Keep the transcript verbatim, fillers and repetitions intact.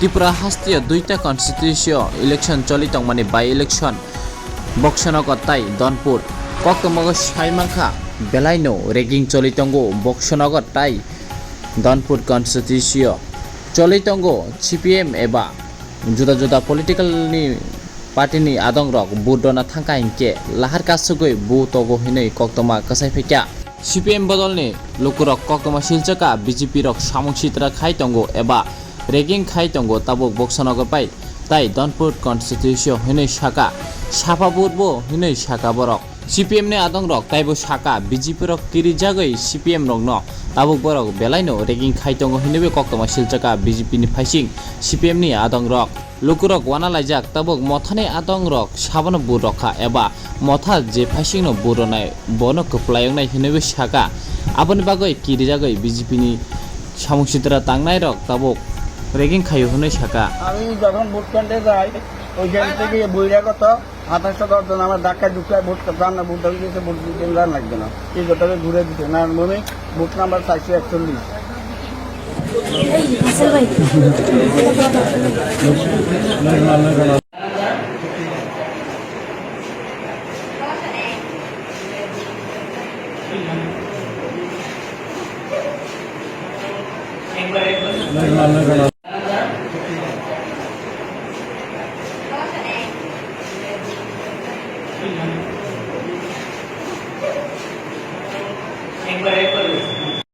Tripura hasteo duita constituency o election choli tongmani by election Boksonogor tai Donpur. Koktwmago sai mankha belaino ragging choli tongo Boksonogor tai Donpur constituency o. Choli tongo C P M eba juda juda political ni party ni adongrok vote rwna thangkha hinkhe lahar kasugwi bo togo hinwi koktwma kwsai phaikha. C P M bodolni lukurok koktwma silchakha B J P rok samung sitra khai tongo eba ragging khai tongo tabuk Boksonogor bai tai Donpur constituency o hinwi sakha, sapa vote bo hinwi sakha borok. C P M ni adongrok taibo sakha B J P rok kirijagwi C P M rokno tabuk borok belaino ragging khai tongo hinwi koktwma silchakha B J P ni phaising C P M ni adongrok. Lukurok uana laijak tabuk mothani adongrok sabono vote rokha eba motha je phaisingno vote rwnai bono kwplai wngnai hinwi sakha. Aboni bagwi kirijagwi B J P ni samung sitra tangnairok tabuk ragging khaio hinwi sakha. আমি যখন ভোট কেন্দ্রে যাই, ওইখান থেকে বহিরাগত সাতাশশো দশ জন আমার ধাক্কা ঢুকায় ভোট, রান্না ভোট হয়ে গেছে, ভোট দিতে রান লাগবে না। এই গোটাকে ঘুরে দিতে না, মানে ভোট নাম্বার চারশো একচল্লিশ।